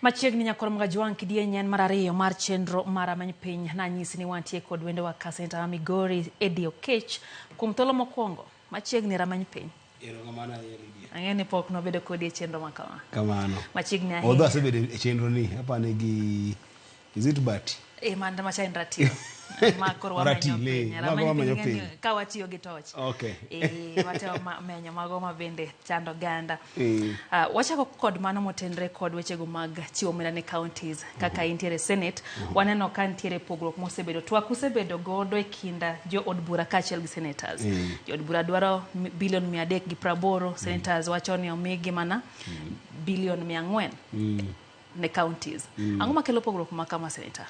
Machiegni nyakoro Mgajwang' kidieny en mar ariyo mar chenro mar Rameny Piny. Nanyisi ni wantie kod wendowa ka Senator ma Migori Eddie Oketch kuom thuolo mokwongo machiegni Rameny Piny. Erokamano ahinya Lydia. Ang'eyo ni pok nobedo kodi e chenro ma kama. Kamano. Machiegni Although ahinya. asebedo e chenro ni, apani gi is it Bati? E manda macha en ratiro. Ma koro wamenyo Ratile, piny. mago Rameny wamenyo piny ing'e piny. ni ka watiyo gi toch. Okay. E, watemo menyo mago ma bende chando oganda. Eh. Wachako kod mano motenre kod wechego mag chiwo omenda ne counties kaka intiere Senate. Waneno ka nitiere pogruok mosebedo. Twak usebedo godo e kind jo od bura kaachiel gi senators. Jo od bura dwaro bilion 380, senators wacho ni omigi mana bilion 400 ne counties. Ang'o makelo pogruok ma kama, Senator?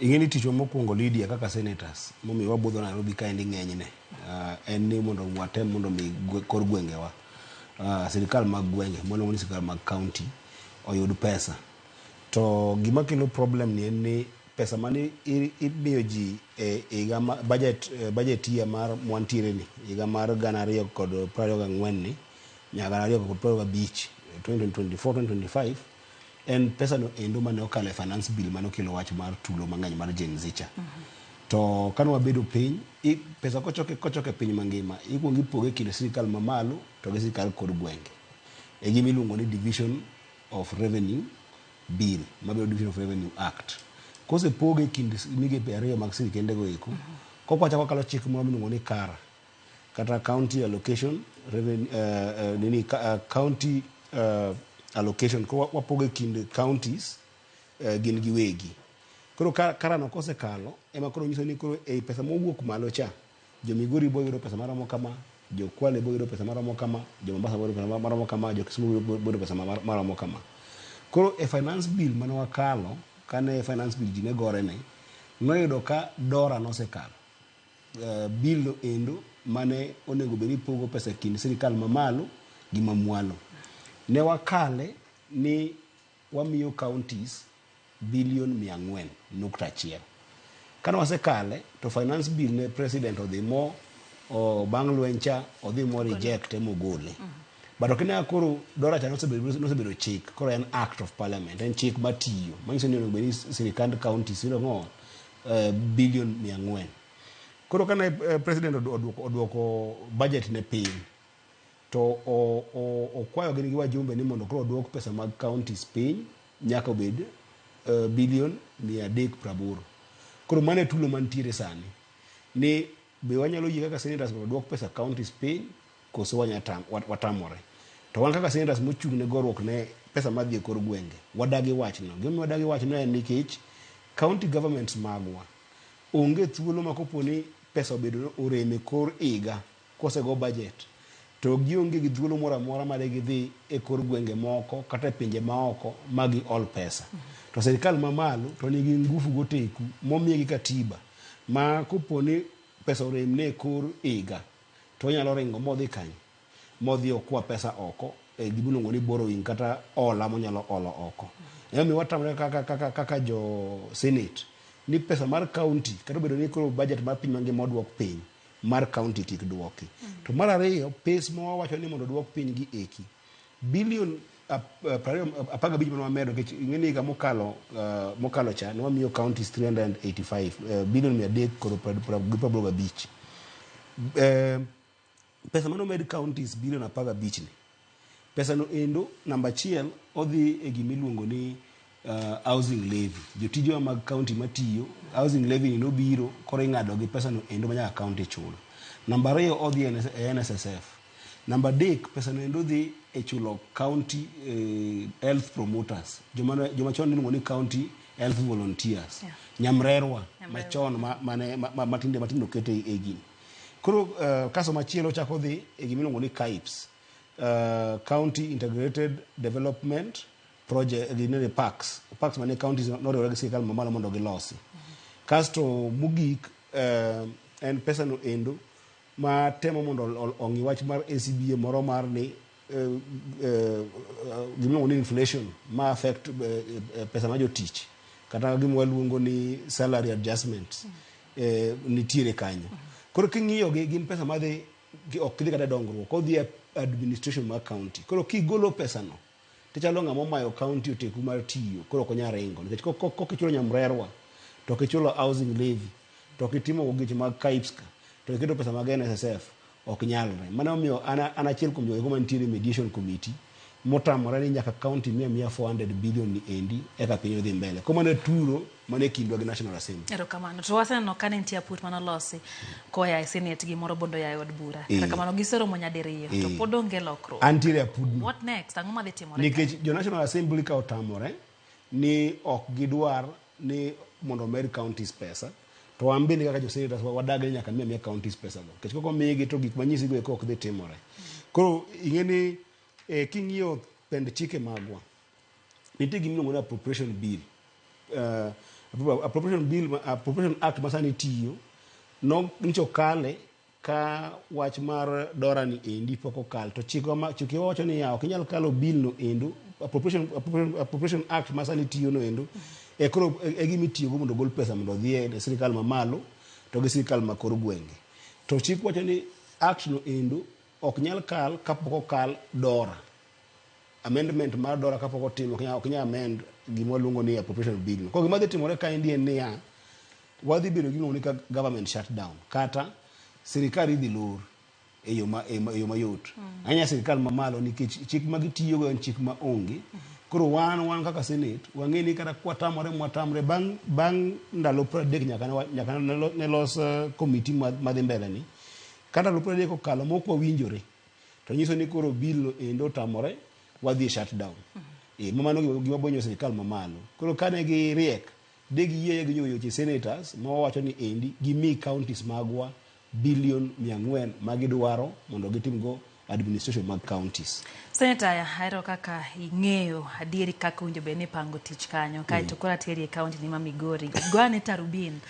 Ing'e ni tichwa mokwongo Lydia kaka senators momiyo wabudho Nairobi kaendi ng'enyne en ni mondo watem mondo mi kor gwengewa sirikal mag gwenge mwaluongo ni sirikal mag county oyud pesa. To gima kelo problem ni en ni pesa mane imiyo ji e higa ma budget, budget year mar mwantiere ni higa mar 2024 ni nyaka 2025, 2024-2025 en pesa no endo mane okalo e finance bill mane okelo wach mar tulo mang'eny mar Gen Z cha. To kane wabedo piny, pesa kochok e piny mangima, ikuongo ipoge e kind sirikal mamalo to gi sirikal kor gwenge. E gima iluongo ni division of revenue bill, mabedo Division of Revenue Act. Kosepoge e kind migepe ariyo mag sirikende go eko, koka wachako wakalo chik moro miluongo ni KARA, kata county allocation revenue, nini, county allocation, koro wapogo e kind counties gin giwegi. Koro KARA no kosekalo, ema koro nyiso ni koro ei pesa mowuok malo cha, jo Migori bo yudo pesa maromo kama, jo Kwale bo yudo pesa maromo kama, jo Mombasa bo yudo pesa maromo kama, jo Kisumu bo yudo pesa maromo kama. Koro e finance bill mane wakalo, kane finance bill ji ne gore ne, noyudo ka DORA nosekalo. Bill no endo mane onego bed ni pogo pesa e kind sirikal mamalo gi mamwalo. Ne wakale ni wamiyo counties bilion 400.1. Kane wasekale to finance bill ne president odhi mo bang' lweny cha odhi mo reject mogole. But ok ine koro DORA cha nosebedo chik, koro en act of parliament, en chik matiyo. Manyiso ni onego bed ni sirikand counties yudo ng'o bilion 400. Koro kane president oduoko budget ne piny, to okwayo gin gi wajumbe ni mondo koro oduok pesa mag counties piny nyaka obed bilion 380. Koro mano e tulo mantiere sani ni be wanyalo yie kaka senators mondo oduok pesa counties piny koso watamore. To wan kaka senators mochung' ne goruok ne pesa madhi e kor gwenge, wadagi wachno. Gimomiyo wadagi wachno en nikech county governments magwa onge thuolo ma kopo ni pesa obedo orem e kor higa kosego budget to gionge gi thuolo moro amora ma gidhi e kor gwenge moko kata e pinje maoko ma giol pesa. To sirikal mamalo to nigi ngufu goteku momiye gi katiba ma kopo ni pesa orem ne e kor higa to onyalo ringo modhi kanye? Modhi okwa pesa oko e gima iluongo ni borrowing kata hola monyalo olo oko. Emomiyo watamre kaka jo senate ni pesa mar county kata obedo ni koro budget mar piny mangima oduok piny, mar county kik duoki. To mar ariyo, pes ma wawacho ni mondo oduok piny gi eki, bilion 25 mane wamedo, nikech ing'e ni higa mokalo cha ne wamiyo counties 385, bilion 385. Pesa mane omed counties bilion 15 ni, pesa no endo namba achiel odhi e gima iluongo ni housing levy. Jotijewa mag county matiyo, housing levy ni nobiro koro ing'ado gi pesa no endo ma nyaka county chul. Namba ariyo odhi e NSSF. Namba adek pesa no endo dhi e chulo county health promoters, joma chon iluongo ni county health volunteers. Nyamrerwa machon matinde okete e gini. Koro kaso machielo chako dhi e gima iluongo ni KAIPS, County Integrated Development Project, ginene parks, parks mane counties noriwore gi sirikal mamalo mondo gilosi. Kasto mogik en pesa no endo ma temo mondo ong'i wach mar ACBA moro mar ni gima iluongo ni inflation ma affect pesa ma jotich kata gima waluongo ni salary adjustments nitiere kanyo. Koro king'iyo gi gin pesa madhi ok dhi kata dongruok, odhi e administration mar county. Koro kigolo pesa no Tichalo ng'ama omayo county oteku mar tiyo koro ok onyal ringo nikech kok ichulo nyamrerwa to ok ichulo housing levy to ok itimo weche mag KIPS ka to iketo pesa mag NSSF ok nyalre. Mano omiyo an achiel kuom jogo mantiere e mediation committee motamore ni nyaka county miya miya 400 billion ni endi eka piny odhi mbele. Koro mano e turo mane kindwa gi National Assembly. Erokamano. To waseneno ka ne nitie aput manolosi koa e Senate gimoro bondo ya e od bura. Kata kamano giseromo nyadiriyo to pod onge lokruok. Antiere apudno. What next? Ang'o madhi timore? Nikech jo National Assembly ka otamore ni ok gidwar ni mondo omed counties pesa to wan bende kaka jo senators wadagi ni nyaka mi amiya counties pesa go. Nikech kok omigi to gik manyisi go eko ok dhi timore. Koro ing'e ni king'iyo pend chike magwa nitie gima iluongo ni appropriation bill. Appropriation bill, appropriation act masani tiyo no nyocha okale ka wach mar dora ni endi pok okal to chikewa wacho niya ok inyal kalo bill no endo appropriation act masani tiyo no endo e koro e gima itiyogo mondo ogol pesa mondo odhi e sirikal mamalo to gi sirikal ma kor gwenge. To chik wacho ni act no endo ok nyal kal kapok okal dora. Amendment mar dora kapok otim ok nyal amend gima waluongo ni appropriation bill no. Koro gima dhi timore kaendi en niya, wadhi bedo gi gima ni government shutdown kata sirikal idhi lor e yo mayot. Ahinya sirikal mamalo nikech chik ma gitiyogo en chik ma onge. Koro wan kaka Senate wang'e ni kata kwatamore mwatamre bang' ndalo 30 nyaka ne los committee madhi mbele ni. Ka ndalo 30 okalo mok wawinjore to nyiso ni koro bill no endo otamore wadhi e shutdown. Mano gima bonyo sirikal mamalo. Koro kane giriek de giyie gi nyoyo weche senators ma wawacho ni endi gimi counties magwa billion 400 magidwaro mondo gitimgo administration mag counties. Senator, ahero kaka ing'eyo adieri kaka owinjo bed ni ipango tich kanyo. Kaeto koro ateri e county ni ma Migori. Goane tarubin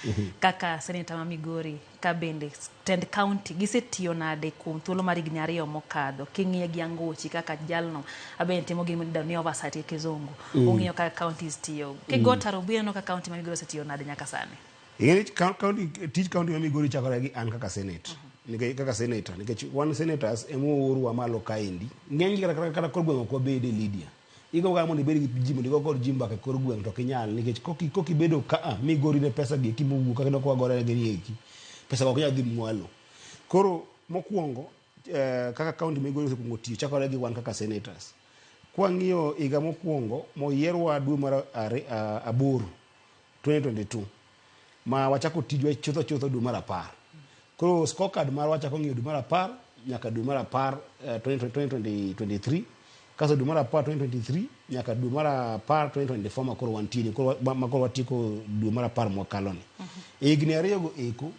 kaka senator ma Migori ka bende tend county gisetiyo nade kuom thuolo mar higni 2 mokadho king'iye gi angochi kaka jalno abende timo gima idendo ni oversight gi kizungu. Ong'iyo kaka counties tiyo. Kigo tarubin ineno ka county ma Migori osetiyo nade nyaka sani. Ing'e county tij county ma Migori chakore gi an kaka senate. Nikech kaka senator nikech wan senators ema oorwa malo kaendi. Ng'eny kata kor gweng' ok wabede Lydia. Igo kata mondo ibed gi ji mondo igo kod ji mbaka e kor gweng' to ok inyal nikech kokibedo ka migori ne pesa gi eki mowuok kaka ineno ka wagore gi eki pesa go ok nyal dhi mwalo. Koro mokwongo kaka county Migori osekuongo tiyo chakore gi wan kaka senators. Kwang'iyo higa mokwongo moyierwa dwe mar 8 2022 ma wachako tijwa chutho chutho dwe mar 10. Koro scorecard marwa wachako ng'iyo dwe mar 10 nyaka dwe mar 10 2023 kaso dwe mar 10 2023 nyaka dwe mar 10 2024 ma koro wantiere ma koro watieko dwe mar 10 mwakaloni. E higni 2 go eko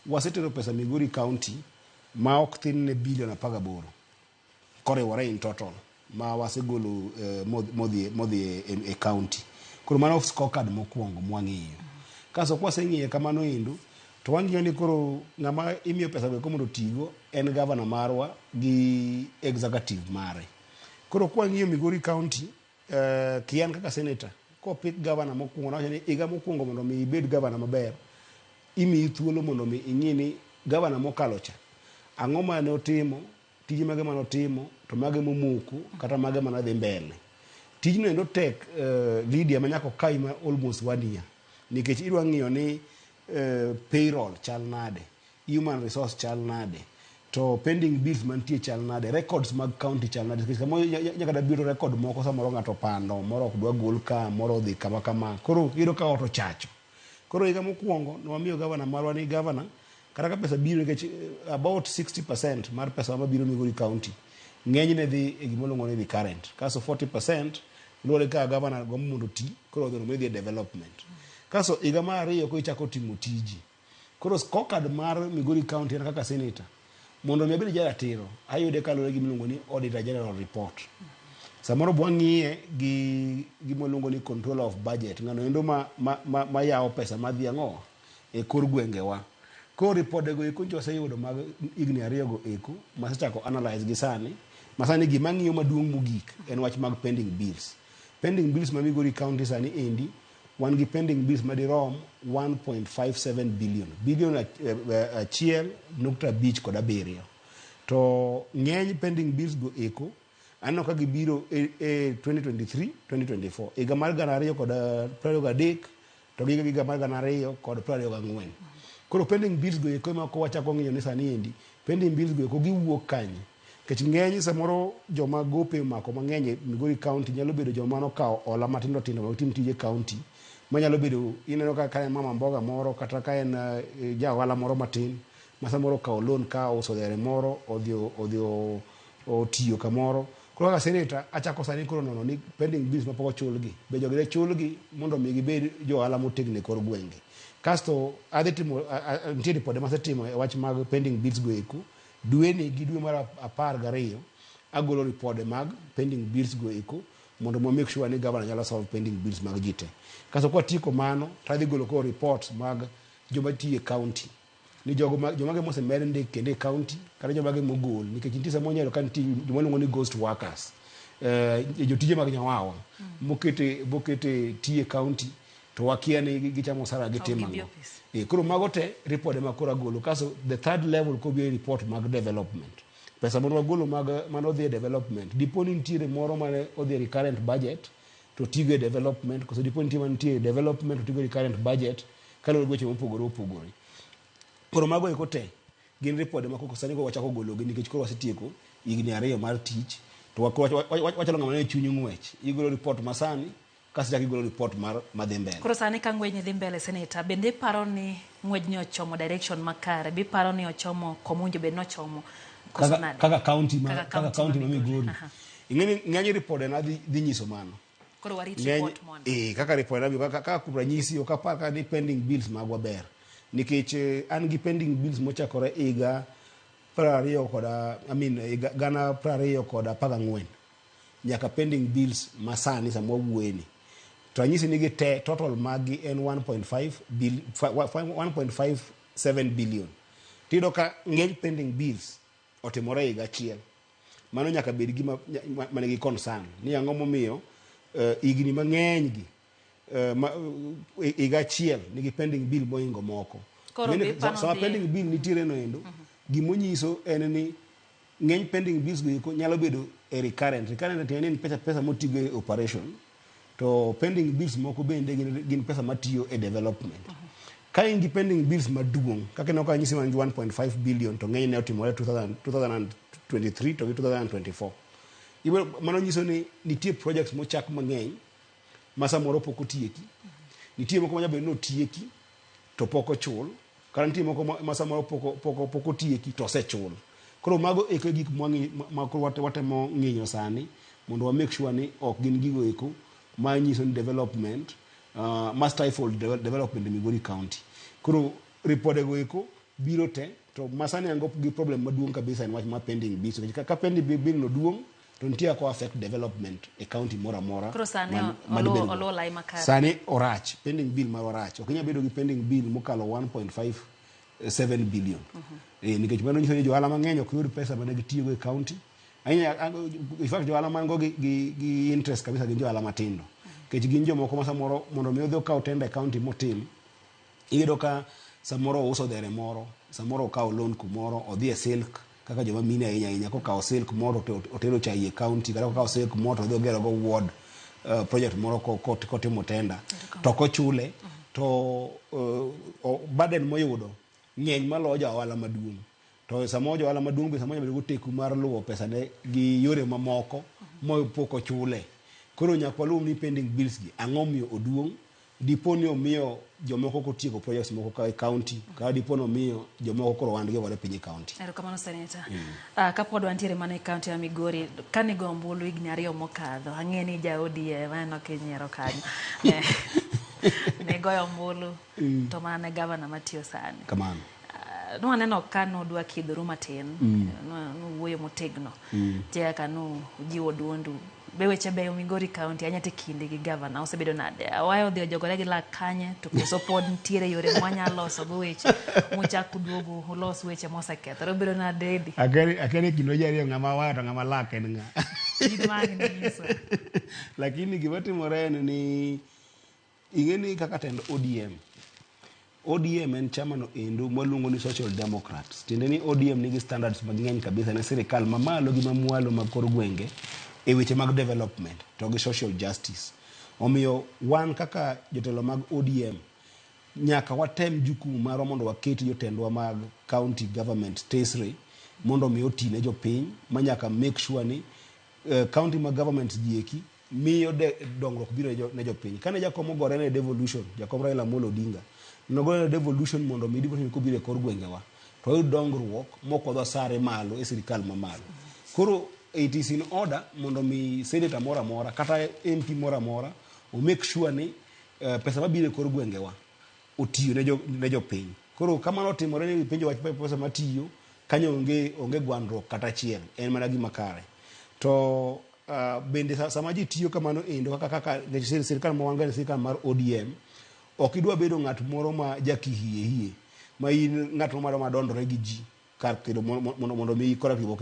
wasetero pesa Migori County ma ok thin ne bilion 18 koriwore in total ma wasegolo modhi e county. Koro mano scorecard mokwongo mwang'iyo. Kaso kwaseng'iye kamano endo to wang'iyo ni koro ng'ama imiyo pesa go eko mondo otigo en governor marwa gi executive mare. Koro kwang'iyo Migori County kian kaka senator kopik governor mokwongo nawacho ni higa mokwongo mondo mi ibed governor maber imiyi thuolo mondo mi ing'i ni governor mokalo cha ang'o mane otimo tije mage mane otimo to mage momoko kata mage mane dhi mbele. Tijno endo tek Lydia ma nyaka okawi ma almost 1 year nikech idwa ng'iyo ni payroll chal nade, human resource chal nade, to pending bills mantie chal nade, records mag county chal nade. Nikech samoro nyaka biro record moko samoro ng'ato opando, moro ok dwa gol ka, moro odhi kama kama. Koro iyudo ka ot ochacho. Koro higa mokwongo ne wamiyo governor marwa ni governor kata ka pesa biro nikech about 60% mar pesa mabiro Migori County ng'enyne dhi e gima iluongo ni recurrent. Kaso 40% luwore ka governor gombo mondo oti, koro odhi e development. Kaso higa mar 2 koro ichako timo tiji. Koro scorecard mar Migori County en kaka senator mondo mi abed jaratiro ayude kaluwore gi gima iluongo ni Auditor General Report. Samoro bwang'iye gi gima iluongo ni controller of budget, ng'ano endo ma yawo pesa madhi ang'o e kor gwengewa. Koro ripode go eko nyocha waseyudo mag higni 2 go eko masechako analyze gi sani. Masani gima ng'iyo maduong' mogik en wach mag pending bills. Pending bills ma Migori County sani endi wan gi pending bills madirom 1.57 billion. Billion 1.57. To ng'eny pending bills go eko Aneno ka gibiro e 2023, 2024, higa mar 2023 to gi higa mar 2024. Koro pending bills go eko ema wachako ng'iyo ni sani endi pending bills go eko giwuok kanye. Nikech ng'eny samoro joma gope omako mang'eny e Migori County nyalo bedo joma nokawo hola matindo tindo mag tim tije county manyalo bedo ineno ka en mama mboga moro kata ka en ja ohala moro matin ma samoro okawo loan ka ouso dhere moro odhi otiyo kamoro. Koro kaka senator achako sani koro nono ni pending bills mapok ochulgi be jogi ne chulgi mondo mi gibed jo ohala motegno e kor gwenge. Kasto adhi timo nitie ripode masetimo e wach mag pending bills go eko. Dweni gi dwe mar 12 agolo ripode mag pending bills go eko mondo mo make sure ni governor nyalo solve pending bills mag ji te. Kasto kwatieko mano to adhi golo koro reports mag joma tiyo e county ni jogo ma jomage mosemed ndik kendo e county kata jomage mogol nikech nitie samoro inyalo ka nitie joma iluongo ni ghost workers, jotije mag nyawawa mokete tiyo e county to wakia ni gichamo osara gitimo ang'o. Koro mago te ripode ma koro agolo. Kasto the third level koro biro report mag development. Pesa mane wagolo mag mane odhi e development dipo ni nitiere moro mane odhi e recurrent budget to tigo e development, koso dipo nitie mantie e development to tigo e recurrent budget kaluwore gi weche mopogore opogore. Koro mago eko te gin ripode ma koko sani koro wachako gologi nikech koro wasetieko higni 2 mar tich to wachalo ng'ama ne chuny ng'wech. Igolo report masani kasto ichako igolo report mar madhi mbele. Koro sani ka ng'wejni dhi mbele senator, bende iparo ni ng'wejni ochomo direction makare? Be iparo ni ochomo koma owinjo bed ni ochomo? Koso nade? Kaka county ma kaka county ma Migori. Ing'eni ng'eny ripode na dhi nyiso mano. Koro warit report mondo. Kaka ripode na kaka kuom ranyisi ok apar ka ni pending bills magwa ber. Nikech an gi pending bills mochakore higa 20 kod I mean 2014 nyaka pending bills masani sama wawuoyeni. To anyisi ni gi te total maggi en 1.57 billion. Tiyudo ka ng'eny pending bills otimore higa achiel. Mano nyaka bed gima manigi concern ni ang'o momiyo higni mang'eny gi higa achiel nigi pending bill mohingo moko. Sama pending bill nitiere no endo, gimonyiso en ni ng'eny pending bills go eko nyalo bedo e recurrent. Recurrent tiende ni pesa motigo e operation, to pending bills moko bende gin pesa matiyo e development. Ka in gi pending bills maduong', kaka ineno ka anyisi man gi 1.5 billion to ng'enyne otimore 2023 to gi 2024. Mano nyiso ni nitie projects mochak mang'eny ma samoro pok otieki. Nitie moko manyalo bedo ni otieki to pok ochul, kata nitie moko ma samoro pok otieki to osechul. Koro mago eko e gik ma koro watemo ng'inyo sani mondo wa make sure ni ok gin gigo eko ma nyiso ni development ma stifle development e Migori County. Koro ripode go eko biro te to masani an gi problem maduong' kabisa en wach mar pending bills. Ka pending bill no duong' to nitie kaka affect development e county moro amora. Koro sani oluwo lai makare. Sani orach, pending bill marwa rach. Ok inyal bedo gi pending bill mokalo 1.57 billion. Nikech mano nyiso ni johala mang'eny ok yud pesa mane gitiyogo e county. In fact johala man go gi interest kabisa gin johala matindo. Nikech gin jomoko ma samoro mondo mi odhi okaw tender e county motim, iyudo ka samoro ouso dhere moro, samoro okawo loan kumoro, odhi e silk kaka joma mine ahinya ahinya, kokawo silk moro to otero chai e county, kata kokawo silk moro to odhi ogero go ward project moro kotimo tender to kochule to burden moyudo ng'eny maloyo ja ohala maduong'. To samoro ja ohala maduong' be samoro nyalo bedo goteku mar luwo pesane gi yore mamoko mopok ochule. Koro nyaka waluw ni pending bills gi ang'o miyo oduong', dipo ni omiyo jomoko kotieko projects moko ka e county, kata dipo ni omiyo jomoko koro wandgi ogore piny e county. Erokamano senator. Kapod wantiere mana e county ya Migori, kane go ombulu higni 2 mokadho, ang'e ni ja ODM aneno kinyiero kanyo. Ne goyo ombulu to mana ne gavana matiyo sani. Kamano. Nwaneno ka nudwa kidhoru matin, nuwuoyo motegno. Nitie kaka nujiwo duondu. Be weche beyo Migori County ahinya to kinde gi gavana osebedo nade? Awayo odhi ojogore gi lak kanye to koso pod nitiere yore mwanyalo loso go weche muchak uduogo ulos weche mosekethore obedo nade Edi? Akere kindwa ji ariyo ng'ama wayo to ng'ama lak en ng'a. In ma ang' ninyiswa. Lakini gima timore en ni ing'e ni kaka tend ODM. ODM en chama no endo mwaluongo ni Social Democrats. Tiende ni ODM nigi standards mang'eny kabisa ne sirikal mamalo gi mamwalo mag kor gwenge e weche mag development to gi social justice. Omiyo wan kaka jotelo mag ODM nyaka watem jukumu marwa mondo waket jotendwa mag county government tesre mondo mi oti ne jopiny, ma nyaka make sure ni county mag government gi eki miyo dongruok biro ne jopiny. Kane jakom ogore ne devolution, jakom Raila Amolo Odinga nogore ne devolution mondo mi devolution kobiro e kor gwengewa to wayud dongruok mok wadwa sare malo e sirikal mamalo. Koro it is in order mondo mi senator moro amora kata MP moro amora o make sure ni pesa mabiro e kor gwengewa otiyo ne jopiny. Koro kamano otimore ni penjo wach pesa matiyo kanyo onge gwandruok kata achiel, en mana gima kare. To bende sama ji tiyo kamano endo kaka sirikal ma wan go en sirikal mar ODM, ok idwa bedo ng'at moro ma jakihie hie ma in ng'at moro ma dondore gi ji kar kedo mondo mi kora riwruok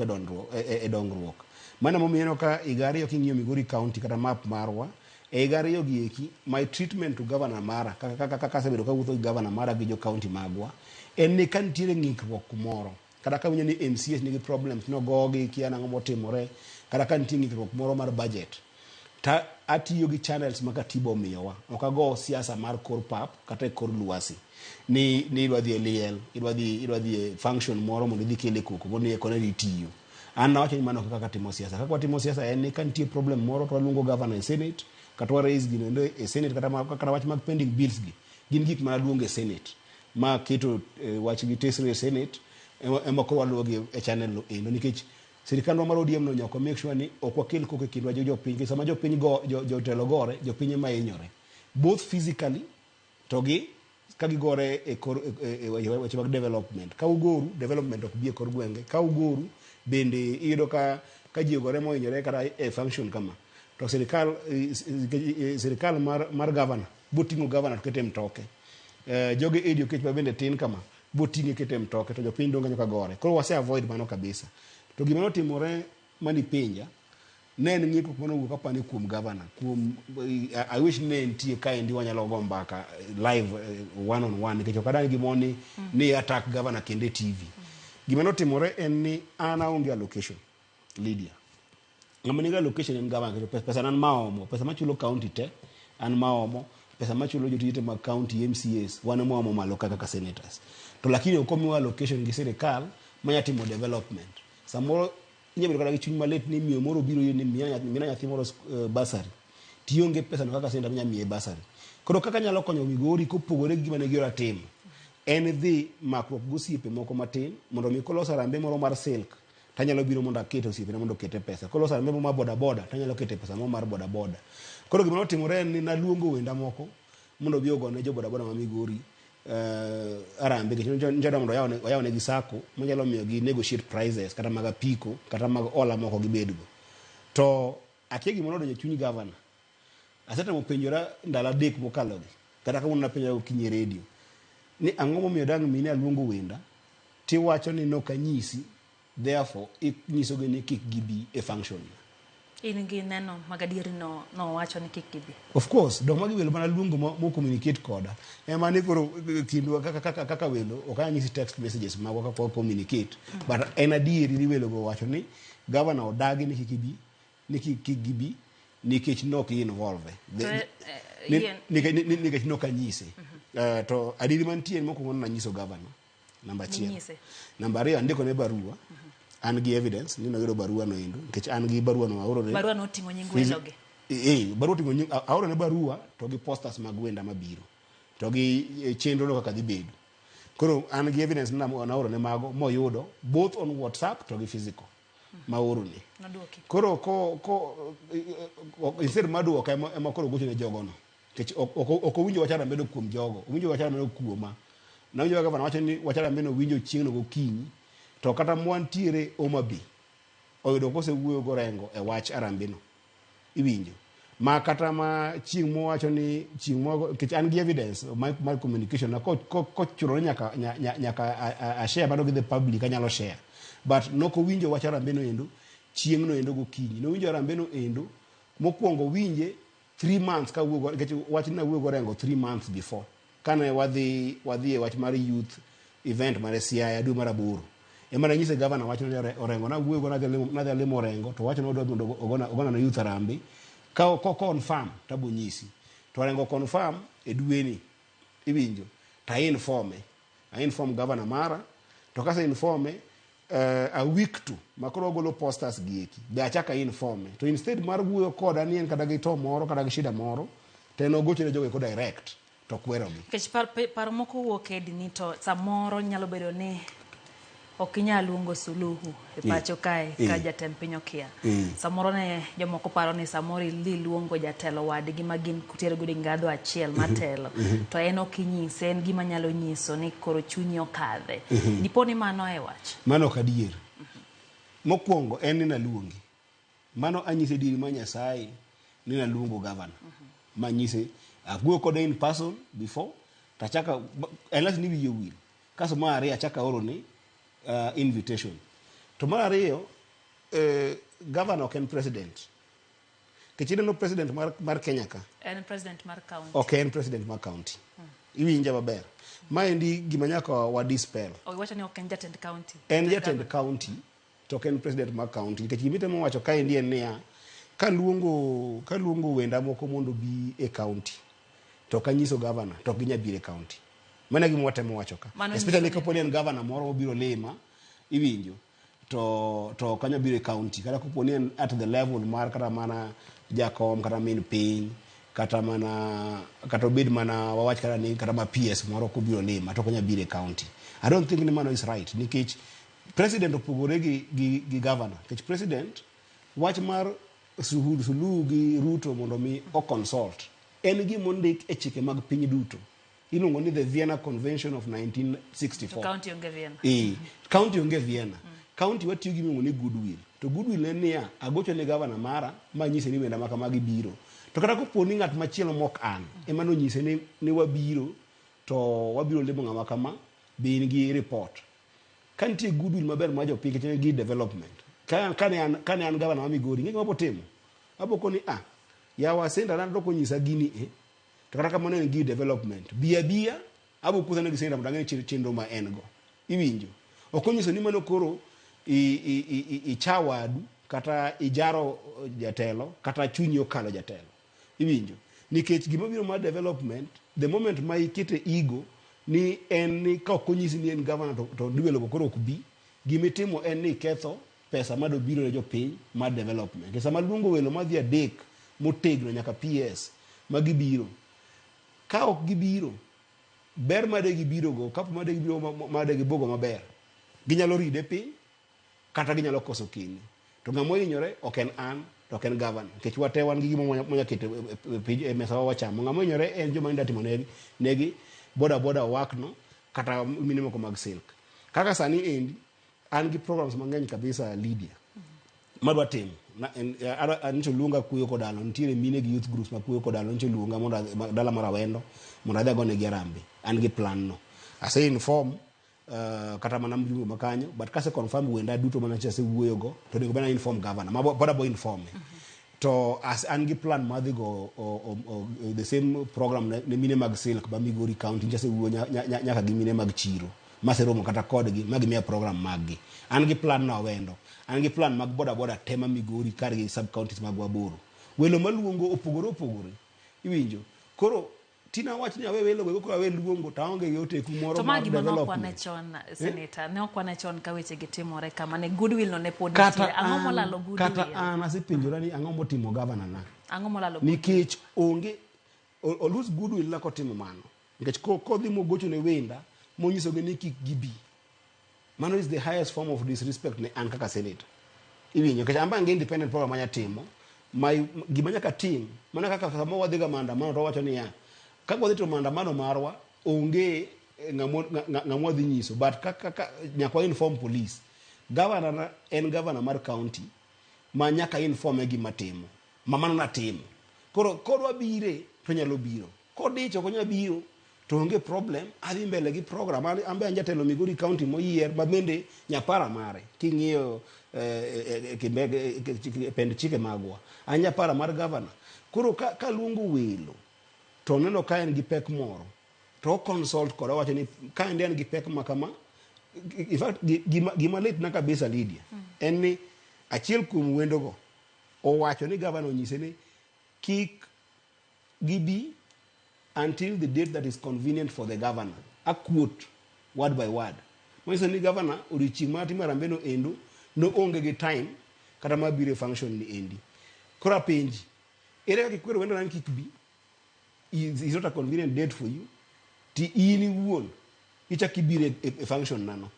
e dongruok. Mano emomiyo ineno ka higa ariyo king'iyo Migori County kata map marwa e higa ariyo gi eki, my treatment to governor mara kaka asebedo kawuotho gi governor mara gi jo county magwa en ni ka nitiere ng'ikruok kumoro, kata ka winjo ni MCAs nigi problems nogogi kia nang'o motimore, kata ka nitie ng'ikruok moro mar budget, ta atiyo gi channels ma katiba omiyowa. Ok ago siasa mar kor pap kata e kor lwasi ni idwa dhi e liel, idwa dhi e function moro mondo idhi kele koko mondo ni kone ni itiyo. An nawacho ni mano ok kaka timo siasa. Kaka watimo siasa en ni ka nitie problem moro to waluongo governor e senate, kata wa raise gino endo e senate, kata wach mag pending bills gi gin gik ma naluongo e senate ma keto wach gi tesre e senate ema koro waluwo gi e channel no endo, nikech sirikandwa mar ODM no nyaka make sure ni ok wakel koko e kindwa gi jopiny, nikech sama jopiny go jotelo gore, jopiny ema hinyore both physically to gi ka gigore e kor e weche mag development. Ka ugoru, development ok bi e kor gwenge. Ka ugoru bende iyudo ka ji ogore mohinyore kata e function kama, to sirikal mar governor boting'o governor to kete e mtoke, joge Eddie Oketch ma bende tin kama boting'e kete e mtoke, to jopiny dong' kanyo ka gore. Koro wase avoid mano kabisa. To gima notimore manipenja ne en ng'ikruok manowuok apani kuom governor kuom I wish ne nitie kaendi wanyalo go mbaka live, one on one, nikech ok adang' gimoro ni attack governor kendo e TV. Gima notimore en ni an aonge allocation, Lydia. Ng'ama nigi allocation en governor, nikech pesa an maomo, pesa machulo county te an maomo, pesa machulo jotije te mag county, MCAs, wan ema waomo malo kaka senators. To lakini ok omiwa allocation gi sirikal manya timo development. Samoro inyalo bedo kata gi chuny malit ni miyo moro obiro iri ni mina nyathi moro bursary, tionge pesa no kaka senator minya miye bursary. Koro kaka nyalo konyo Migori kopogore gi gima ne giora timo en dhi makruok gosiepe moko matin mondo mi koloso harambee moro mar silk tanyalo biro mondo aket osiepena mondo okete pesa, koloso harambee moro mar boda boda tanyalo kete pesa moro mar boda boda. Koro gima notimore en ni naluongo wenda moko mondo obi ogone jo boda boda ma Migori harambee, nikech njoda mondo oyawnegi sacco manyalo miyo gi negotiate prices kata mag apiko kata mag hola moko gibedgo. To akia gima nodonjo e chuny governor. Asetemo penjora ndalo 3 mokalogi, kata kawuono napenjora gokinyi e redio ni ang'o momiyo dang' mine aluongo wenda tiwacho ni nok anyisi, therefore inyisogi ni kik gibi e function. In gi neno mag adieri no nowacho ni kik gibi? Of course, dok magi welo mana luongo mo communicate koda ema ni koro kindwa kaka welo ok anyal nyisi text messages magwa kaka wa communicate, but en adieri ni welo go wacho ni governor odagi ni kik ibi, ni kik gibi nikech nok involve. To, Nikech nok anyise. To adieri mantie en mokwongo nanyiso governor namba achiel. Ninyise. Namba ariyo, andiko ne barua. An gi evidence ni noyudo barua no endo, nikech an gi barua no aoro ne Barua noting'o nying welogi? Barua oting'o nying, aoro ne barua to gi posters mag wenda mabiro to gi chenro no kaka dhi bedo. Koro an gi evidence ni naoro ne mago moyudo both on WhatsApp to gi physical maoro ne. Noduoki? Koro ko instead mar duoka ema koro gocho ne jogono, nikech ok owinjo wach harambee no kuom jogo, owinjo wach harambee no kuoma. Nawinjo gavana wacho ni wach harambee no winjo chieng'no gokinyi, to kata mwantiere Homa Bay oyudo kosewuoyo gorengo e wach harambee no, iwinjo ma kata ma chieng' mowacho ni chieng' mo, nikech an gi evidence mar communication na kochuno ni nyaka a share mano gi the public anyalo share, but nokowinjo wach harambee no endo chieng' no endo gokinyi. Nowinjo harambee no endo mokwongo winje 3 months ka wuogo, nikech wach ni nawuoyo gorengo 3 months before kane wadhi e wach mar youth event mar Siaya dwe mar aboro. Ema nanyise gavana wacho ni Orengo nawuoyo go nadhi alimo Orengo to wacho ni odwa mondo ogona ne youth harambee ka ko confirm tabo nyisi. To Orengo confirm e dweni iwinjo to a informe a inform gavana mara to kase informe a week to makoro wagolo posters gi eki be achako a informe to instead mar wuoyo koda ni en kata gi to moro kata gi shida moro to en ogocho ne jogo eko direct to kwerogi. Nikech paro moko wuok Edi ni to samoro nyalo bedo ni ok inyal luongo suluhu e pacho kae ka jatend piny okia. Samoro ne jomoko paro ni samoro idhi luongo jatelo wadgi ma gin kutero godo ngadho achiel matelo to en ok inyise en gima nyalo nyiso ni koro chunyi okadhe. Dipo ni mano e wach. Mano ok adier. Mokwongo en ni naluongi. Mano anyise diri ma Nyasaye ni naluongo gavana. Manyise awuoyo kode in person before tachaka unless ni wiye owil. Kaso mar ariyo achako aoro ni invitation. To mar ariyo gavana ok en president. Nikech ineno president mar Kenya ka. En president mar county. Ok en president mar county. Iwinja maber. Maendi gima nyaka wa dispel. Owacho ni ok en jatend county. En jatend county to ok en president mar county. Nikech gima itemo wacho kaendi en niya, kaluongo wenda moko mondo obi e county to ok anyiso governor to ok ginyal biro e county. Mano e gima watemo wacho ka. Especially kapo ni en governor moro mobiro lima, iwinjo, to ok anyal biro e county. Kata kapo ni en at the level mar kata mana jakom kata min piny kata mana kata obed mana wawach kata ni kata ma PS moro kobiro lima to ok onyal biro e county. I don't think ni mano is right nikech president opogore gi governor. Nikech president wach mar Suluhu gi Ruto mondo mi o consult en gima ondik e chike mag piny duto. Iluongo ni the Vienna Convention of 1964. To county onge Vienna. County onge Vienna. County watiyo gi miluongo ni goodwill. To goodwill en niya, agocho ne governor mara manyise ni wenda makamagi biro. To kata kopo ni ng'at machielo mok an ema nonyise ni wabiro to wabiro limo ng'ama kama, be in gi report. Ka nitie goodwill maber mar jopiny nikech en gi development. Kane an governor ma Migori, ing'e gima abo timo? Abo koni yawa senator na dok onyisa gini e. To kata kamano en gi development. Bi abiya, abo kuthane gi senator mondo ang'e chenro ma en go. Iwinjo? Ok onyiso ni mano koro icha wadu kata ijaro jatelo kata chunyi okalo jatelo. Iwinjo? Nikech gima biro mar development, the moment ma ikete ego ni en ni ka ok onyisi ni en governor to develop koro ok bi, gimitimo en ni iketho pesa madobiro ne jopiny mar development. Nikech sama luongo welo madhi adek motegno nyaka PS magibiro, ka ok gibiro, ber made gibiro go, kapo made gibiro made gibugo maber, ginyalo ride piny kata ginyalo koso kiny. To ng'ama ohinyore ok en an to ok en governor. Nikech wate wan gi gima mwanya keto e mesa wa wachamo. Ng'ama ohinyore en joma nda timo negi boda boda owak no kata mine moko mag silk. Kaka sani endi an gi programs mang'eny kabisa Lydia madwa timo. Nyicho luonga kuyo kodalo, nitiere mine gi youth groups ma kuyo kodalo, nyicho luonga mondo dala mar Awendo mondo adhi agonegi harambee. An gi plan no. Ase inform kata mana mjumbe ma kanyo, but kase confirm wenda duto mana asewuoyo go, to onego bed ni inform governor. Ma pod abo inform. To as an gi plan mar dhi go the same program ne mine mag silk ba Migori County, nyicho asewuoyo nyaka gi mine mag chiro. Maseromo kata kodgi, ma gimiya program mag gi. An gi plan no Awendo. An gi plan mag boda boda te ma Migori kar gi sub counties mag Waboro. Welo maluongo opogore opogore. Iwinjo? Koro tina wach ni awe welo go koro awe luongo to aonge gi oteku moro To mar ma gima ne ok wane development. chon, Senator, ne ok wane chon ka weche gi timore kama ne goodwill no ne pod nitie. Ang'o molalo goodwill? Kata an asepenjora ni ang'o motimo governor na. Ang'o molalo goodwill? Nikech onge o lose goodwill na kotimo mano. Nikech kodhi mogocho ne wenda monyisogi ni kik gibi. Mano is the highest form of disrespect ne an kaka senator. Iwinjo? Nikech an be an gi independent program manya timo. Gima nyaka tim, mana kaka sama wadhi ga maandamano to wawacho niya, ka wadhi timo maandamano marwa, onge ng'ama wadhi nyiso, but nyaka wa inform police. Governor na en governor mar county ma nyaka inform e gima timo. Ma mano natimo. Koro kodwa bire to nyalo biro. Kodich ok onyal biro to onge problem, adhi mbele gi program. An be an jatelo Migori County moyier ma bende nyapara mare. King'iyo pend chike magwa. An nyapara mar governor. Koro ka luongo welo to oneno ka en gi pek moro to o consult koda owacho ni ka endi an gi pek ma kama, In fact, gima litna kabisa, Lydia, en ni achiel kuom wendogo owacho ni gavana onyise ni kik gibi until the date that is convenient for the governor. A quote word by word. Manyiso ni governor odiochieng' mar timo harambee no endo no onge gi time kata mar biro e function ni endi. Koro apenji, ere kaka ikwero wendo ni kik bi? Is not a convenient date for you. Ti in iwuon ichak ibiro e function nano.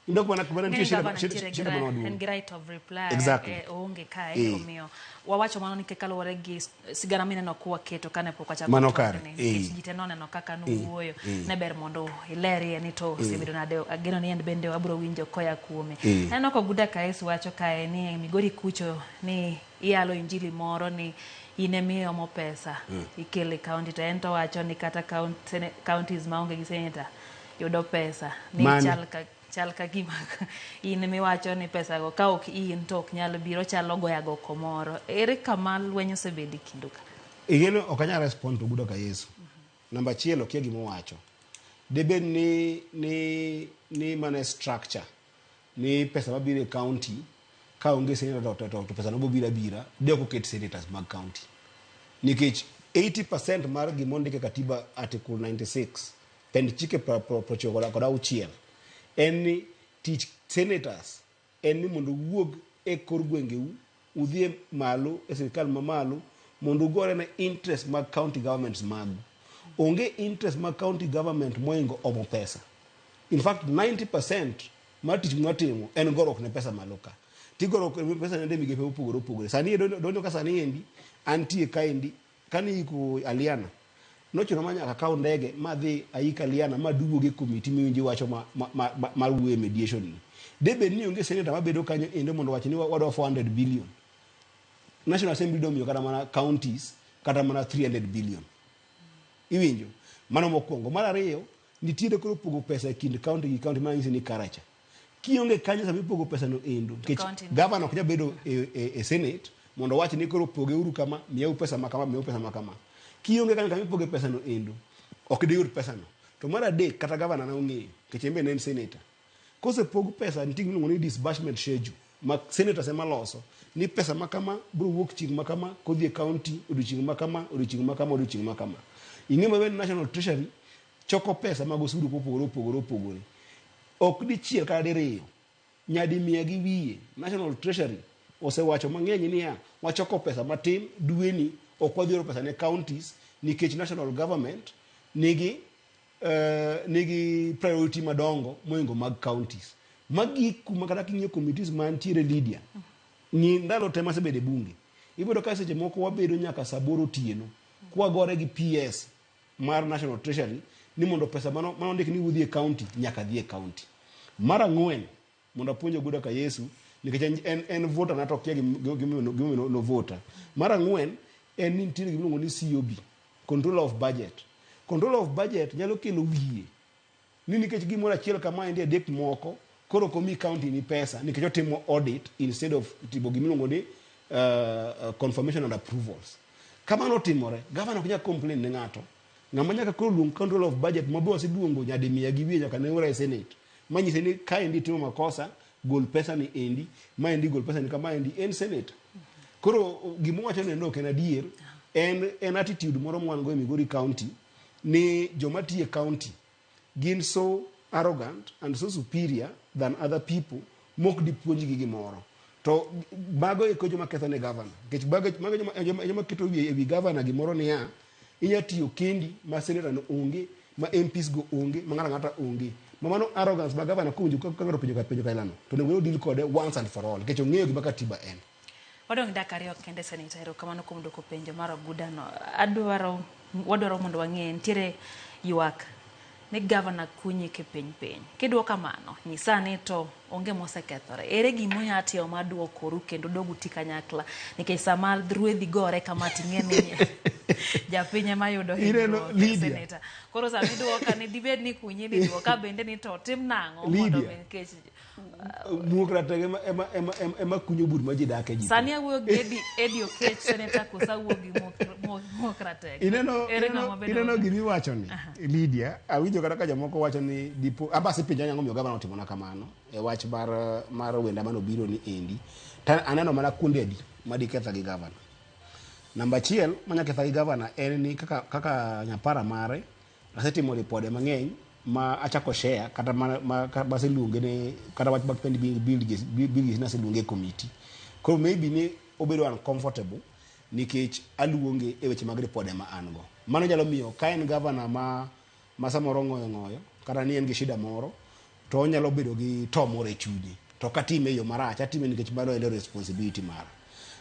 Indok mana nitie Ng'eni shida gavana shida nitiere gi shida mana en maduong'. gi right of reply. Exactly. Oonge kae. Omiyo wawacho mano nikech kaluwore gi sigana mineno kwaketo kane pok wachako Mano twak kare. ni, nikech ji te noneno kaka nowuoyo. Ne ber mondo ilerie ni to osebedo nade. Ageno ni en bende wabiro winjo koya kuome. Aneno ka Oguda Kaesu wacho kae ni e Migori kucho ni iyalo injili moro ni in ema iomo pesa ikelo e county, to en to wacho ni kata counties maonge gi senator yudo pesa ni Mane? Chal ka gima in miwacho ni pesa go ka ok in to ok nyal biro, chalo goya go komoro. Ere kama lweny osebedo e kindu ka? Igeno ok anyal respond to Oguda ka Yesu. Namba achiel, okia gima owacho. Debed ni mana structure ni pesa mabiro e county ka onge senator to pesa no biro abira, de ok oket senators mag county. Nikech 80% mar gima ondik e katiba, article 96 pend chike 96, en ni tich senators en ni mondo uwuog e kor gwengeu udhi e malo e sirikal mamalo mondo ugore ne interest mag county governments magu. Onge interest mag county government moingo omo pesa. In fact, 90% mar tich mwatimo en goruok ne pesa malo ka. Tigoruok ne pesa nende migepe mopogore opogore. Sani donjo ka sani endi antie kaendi kane iko Aliana nochuno ma nyaka akaw ndege madhi aik Aliana maduogo e komiti miwinjo iwacho ma wuoyo e mediation ni. Debed ni onge senator mabedo kanyo endo mondo owach ni wadwa 400 billion. National Assembly domiyo kata mana counties kata mana 300 billion. Iwinjo? Mano mokwongo. Mar ariyo, nitiere koro pogo pesa e kind county gi county manyisi ni karacha. Kionge kanyo sama ipogo pesa no endo, nikech county no. Governor ok nyal bedo e senate mondo owach ni koro poge uru kama, miyau pesa ma kama, miyau pesa ma kama. Kionge kanyo kama ipoge pesa no endo, ok diyud pesa no. To mar adek, kata governor ne ong'eyo, nikech en be ne en senator. Kosepog pesa, nitie gima iluongo ni disbursement schedule ma senators ema loso ni pesa ma kama biro wuok chieng' ma kama kodhi e county odiochieng' ma kama, odiochieng' ma kama, odiochieng' ma kama. Ing'e maber ni National Treasury choko pesa mag osuru mopogore opogore opogore. Ok dichiel kata diriyo, nyadi mia gi wiye National Treasury osewacho mang'eny niya wachoko pesa matin dweni, ok wadhi oro pesa ne counties nikech national government nigi priority madongo moingo mag counties. Magik kuma kata king'iyo committees mantiere, Lydia, ng'i ndalo te masebedo e bunge, ibiro ka seche moko wabedo nyaka saa aboro otieno kwagore gi PS mar National Treasury ni mondo pesa mano ondik ni udhi e county nyaka dhi e county. Mar ang'wen, mondo apuonj Oguda ka Yesu nikech en voter na to okia gimomiyo no vota. Mar ang'wen en ni nitiere gimiluongo ni COB, controller of budget. Controller of budget nyalo kelo wiye ni nikech gimoro achiel kama endi adek moko koro ok omi county ni pesa nikech otimo audit instead of timo gimiluongo ni confirmation and approvals. Kamano otimore, governor ok nyal complain ne ng'ato. Ng'ama nyaka koro luong controller of budget ma be waseluongo nyadi mia gi wiye nyaka ne ora e senate manyise ni kaendi itimo makosa, gol pesa ni endi, maendi gol pesa ni kama endi en senator. Koro gima owacho ni ok en adier, en attitude moro mwan go e Migori County ni joma tiyo e county gin so arrogant and so superior than other people mok dipuonjgi gimoro. To mago eko joma ketho ne governor. Nikech mago joma keto wiye ewi governor gimoro niya, inya tiyo kendi ma senator no onge, ma MPs go onge, ma ng'ato ang'ata onge. Ma mano arrogance ma governor kowinjo ka ng'ato penjo ka penjo kailano, to onego deal kode once and for all, nikech ong'eyo gima katiba en. Wadong' dakika ariyo kende, Senator, erokamano kuom duoko penjo mar Oguda no. Adwaro, wadwaro mondo wang'e, nitiere ywak ni gavana kunyi kipiny piny. Kiduoko kamano, nyisa ni to onge mosekethore. Ere gima unya timo mar duokoru kendo dogu ti kanyakla? Nikech sama ruedhi gore kama ting'e ni japiny ema yudo Ineno, hinyruok, Lydia. Senator. Koro sama iduoka ni dibed ni kunyi ni duoka bende ni to tim nang'o mondo Lydia. mi nikech Muok ratego ema, ema, ema, ema, ema kunyo bur ma ji dake ji. Sani awuoyo gi Eddie Okech, senator, koso awuoyo gi Muok Ratego? Ineno, Ere ineno, ng'ama bedo ineno gimiwacho ni Lydia, awinjo kata ka jomoko wacho ni dipo amba asepenjo ang'o miyo gavana otimona kamano e wach mar wenda manobiro ni endi. Ta aneno mana kuonde adi madiketha gi gavana. Namba achiel manya ketha gi gavana en ni kaka nyapara mare asetimo ripode mang'eny ma achako share kata ma aseluonge ne kata wach mag pend Bill Gates naseluonge e committee. Koro maybe ni obedo uncomfortable nikech aluonge e weche mag ripode ma an go. Mano nyalo miyo ka en gavana ma samoro ng'oyo ng'oyo kata ni en gi shida moro to onyalo bedo gi to moro e chunye. To ok atime e yo marach, atime nikech mano en responsibility mara.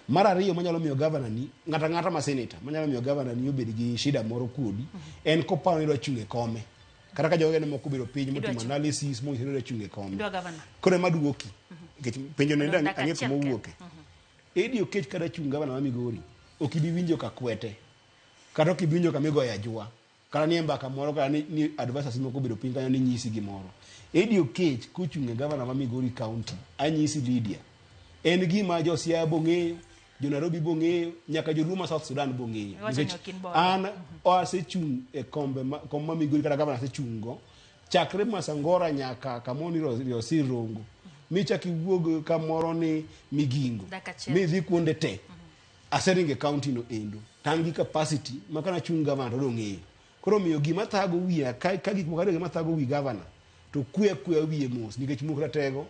Mar ariyo manyalo miyo gavana ni, ng'ato ang'ata ma senator manyalo miyo gavana ni obed gi shida moro kodi, en koparo ni idwa chung' e kome. Kata ka jowene moko obedo piny motimo analysis monyiso ni idwa chung' e kome. Koro ema duoki. Nikech penjo no ang'e kuma owuoke. Eddie Okech kata chung' gavana ma Migori, ok ibi winjo ka kwete. Kata ok ibi winjo kama igoye ajwa. Kata nie mbaka moro kata ni advisors moko obedo piny kanyo ni nyisi gimoro. Eddie Okech kochung' e gavana ma Migori County, anyisi Lydia. En gima jo Siaya bong'eyo, jo Nairobi bong'eyo, nyaka joluo ma South Sudan bong'eyo. Nikech an asechung' e kombe ma, kom ma Migori kata gavana asechung' go, chakre Masangora nyaka kamoro ni Riosir Rongo. Michak iwuog kamoro ni Migingo. Midhi kuonde te. Aseringo e county no endo. To an gi capacity ma kana chung' gavana to dong'eyo. Koro omiyo gima thago wiya ka gik moko ariyo gima thago wi gavana to kwe akweya wiye mos nikech Muok Ratego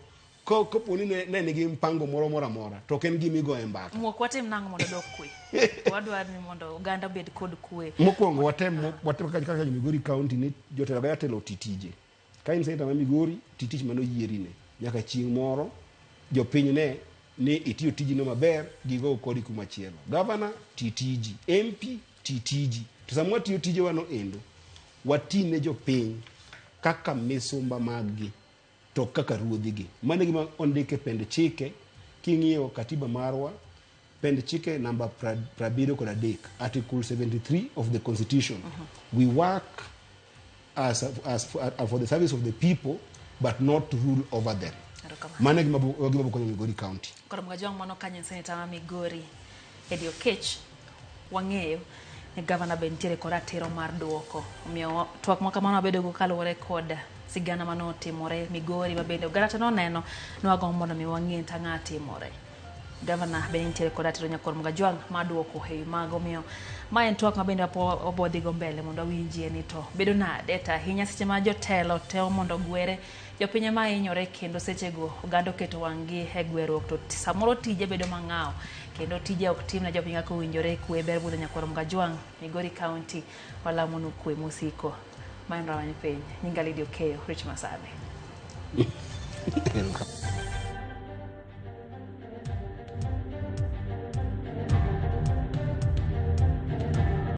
kopo ni ne nigi mpango moro amora to ok en gima igoye mbaka. Muok watim nang'o mondo odok kwe? Wadwaro ni mondo oganda obed kod kwe. Mokwongo watem kaka Migori County ni jotelo ka jatelo oti tije. Ka in senator ma Migori, ti tich mane oyierine. Nyaka chieng' moro jopiny ne ni itiyo tijino maber, gigo kodi kuma chielo. Governor, ti tiji. MP, ti tiji. To sama watiyo tijewa no endo, wati ne jopiny kaka misumba maggi to kaka ruodhigi. Mano e gima ondik e pend chike. King'iyo katiba marwa, pend chike namba 73, Article 73 of the Constitution. We work as for the service of the people, but not to rule over them. Mano e gima konyo Migori County. Koro Mgajwang' mano kanyo en senator ma Migori Eddie Okech. Wang'eyo ni gavana be nitiere kod ratiro mar duoko. Omiyo twak ma kamano wabedo go kaluwore kod sigana manotimore Migori ma bende oganda te noneno ni wagombo mondo mi wang'e to ang'o timore. Gavana be nitiere kod ratiro nyakwar Mgajwang' mar duoko e wi mago. Omiyo ma en twak ma bende wabo dhigo mbele mondo wawinjie ni to bedo nade to ahinya seche ma jotelo temo mondo ogwere jopiny ema hinyore kendo sechego oganda oketo wang'gi e gweruok to samoro tije bedo mang'aw kendo tije ok tim ne jopiny kaka owinjore. Kwe ber budho nyakwar Mgajwang' Migori County walamonu kwe mosiko. Ma en Rawany Piny. Nyinga Lydia Okeyo, Rich Masabi.